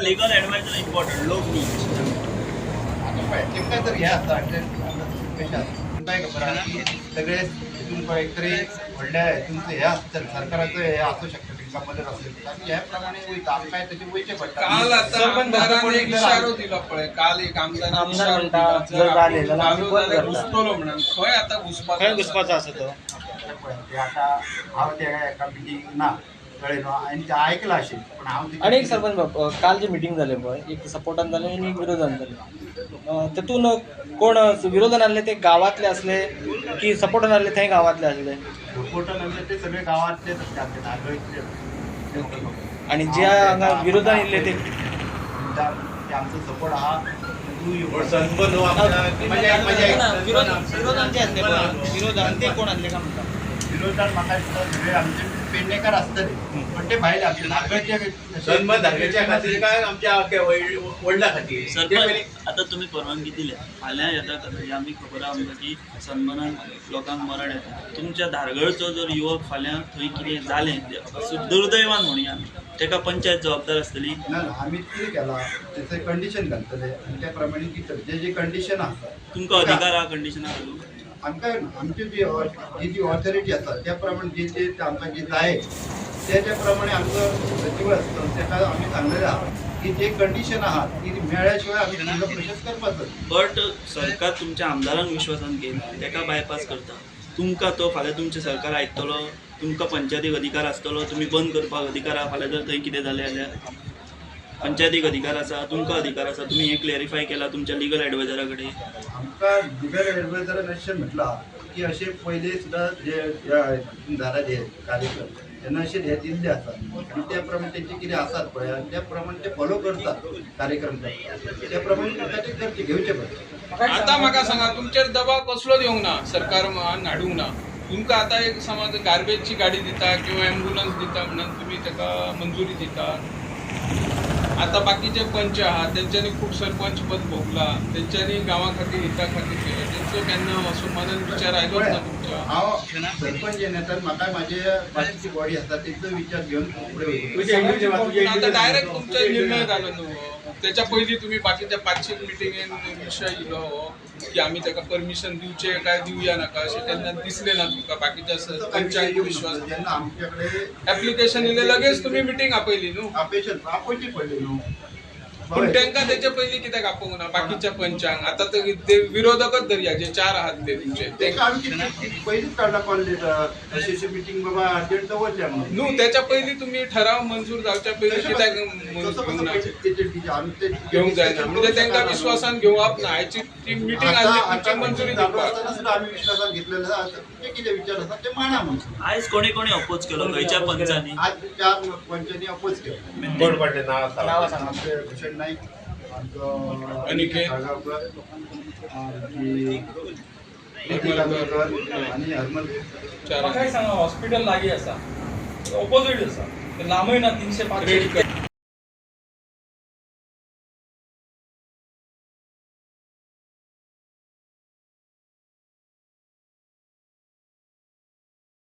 Legal adviser important, लोक न्ही. आता पळय, तेमकां तर हें आसा, कशें आसा तुमकांय खबर आहा की सगळे हितून एक तरी व्हडल्या हितून हें आसतलें, सरकाराचो हें आसूं शकता, तेंकां मदत आसूं शकता आनी ह्या प्रमाणे वयता, आमकांय तशें वयचें पडटा. काल आता आमदारान एक इशारो दिलो पळय, काल एक आमदारान आमदार इशारो म्हणटा, दिला, जर जालें आपूण जाल्यार आमी चालू बंद जाल्यार करता. घुसतलो म्हणून. खंय आता घुसपाचो खंय आसा? घुसपाचो आसा तो? पळय, ते आतां हांव त्या एका मिटींग ना, कळ्ळें न्हू, आनी तें आयकलां अशें, पूण हांव आनी एक सरपंच बाब, काल जी मिटींग जाली पळय, एक सपोर्टान जालें आनी एक विरोधान जालें. तेतून कोण विरोधान आहले ते गांवांतले आसले की सपोर्टान आहले ते गांवांतले आसले? रिपोर्टान आसले ते सगळे गांवांतलेच आसले, आमचे धारगळीतले. आनी जे हांगा विरोधान येयल्ले ते? ते आमचो सपोर्ट आहा तूं सनबर्न हो आमच्या विरोधान जे आसले पळय, विरोधान ते कोण आसले काय म्हणटा? विरोधान म्हाका दिसता सगळे आमचे पेडणेकार आसतले, पण ते भायले आमचे धारगळचे. सनबर्न धारगळच्या खातीर काय आमच्या अख्ख्या वडला खातीर ते सरपंच, पयलीं आता तुमी परवानगी दिल्या, फाल्यां येता हे आमी खबर आहा आमकां की सनबर्नान लोकांक मरण येता. तुमच्या धारगळचो जर युवक फाल्यां थंय कितें जालें, दुर्दैवान म्हणुया आमी, तेका पंचायत जबाबदार आसतली. ना ना, आमी कितें केलां, तेचें कंडिशन घालतले आनी त्या प्रमाणे दितले, जे जे कंडिशन आसा. तुमकां अधिकार आहा कंडिशनां घालूंक? आमकां आमची जी जी जी ऑथॉरिटी आसा त्या प्रमाणे जे जे आमकां जे जाय त्या त्या प्रमाणे आमचो सचिव आसता, तेका आमी सांगलेलें आहा की जे कंडिशन आहा ती मेळ्ळ्या शिवाय आमी फुडलो प्रोसेस करपाचो. बट सरकार तुमच्या आमदारांक विश्वासान घेयना, तेका बायपास करता. तुमकां तो फाल्यां तुमचें सरकार आयकतलो? तुमकां पंचायतीक अधिकार आसतलो? तुमी बंद करपाक अधिकार आहा? फाल्यां जर थंय कितें जालें जाल्यार पंचायतीक अधिकार आसा, तुमकां अधिकार आसा? तुमी हें क्लॅरिफाय केलां तुमच्या लिगल एडवायजरा कडेन? आमकां लिगल एडवायजरान अशें म्हटलां की अशें पयलीं सुद्दां जे जाल्यात हे कार्यक्रम तेन्ना अशें हे दिल्ले आसा आनी त्या प्रमाणे तेंचे कितें आसात पळय, आनी त्या प्रमाणे ते फॉलो करतात, कार्यक्रम करतात, त्या प्रमाणे ताका ते करचे, घेवचे पडटा. आता म्हाका सांगा, तुमचेर दबाव कसलोच येवंक ना, सरकार हाडूंक ना तुमकां? आतां एक समज गार्बेजची गाडी दिता किंवा एम्बुलन्स दिता म्हणून तुमी ताका मंजुरी दिता. आतां बाकीचे पंच आहा, तेंच्यांनी खूब सरपंच पद भोगला, तेंच्यांनी गांवा खातीर, हिता खातीर केलें, तेंचो केन्ना असो मनान विचार आयलोच ना तुमच्या? हांव सरपंच येण्याच्यान म्हाका माझे बाकीची बॉडी आसा तेंचो विचार घेवन फुडें वयता. तुझे individual, तुझे पण आता individual. Direct तुमचा निर्णय जालो न्हू हो. त्याच्या पयलीं तुमी बाकीच्या 500 मिटिंगेन विशय इलो हो की आमी ताका परमिशन दिवचे काय दिवया नाका, अशें तेन्ना दिसलें ना तुमकां बाकीच्या तसो काय विशय पंचांक येवंक विश्वास? नासलो. जेन्ना आमच्याकडे एप्लिकेशन इलें, लगेच तुमी मिटींग आपयली न्हू? अपेशन आपोवची पडली न्हू. पूण तांकां तेचे पयलीं कित्याक आपोवंक ना बाकीच्या पंचांक? आतां ते विरोधकच धरया, जे चार आहात ते तुमचे ते. तेका आमी कितें पयलींच काडला कॉल लेटर, अशी अशी मिटींग बाबा अर्जंट दवरल्या म्हणून. न्हू, त्याच्या पयलीं तुमी ठराव मंजूर जावच्या पयलीं तशें कित्याक तसं कसं घेवंक ना? पयलीं तेजेर आमी ते घेवंक जायना म्हणजे तांकां विश्वासान घेवप ना? हाची ती मिटींग आता आसली आता तुमची मंजुरी चालू दिवपाक. आसतना सुद्दां आमी विश्वासात घेतलेलं आसा, तुमचे कितें विचार आसा ते मांडा म्हणून. आयज कोणी कोणी अपोज केलो, खंयच्या पंचांनी? आज चार पंचांनी अपोज केलो. कोण पडले, नाव सांग. नांवां सांगा. आमचे भूषण नाईक, आमचो अनिकेत. साळगांवकर, आमची प्रीती कांदोळकर आनी हरमल. चार. म्हाका एक सांगा, हॉस्पिटल लागीं आसा, ऑपोजीट आसा, ते लांबय ना, 300 500. रेड.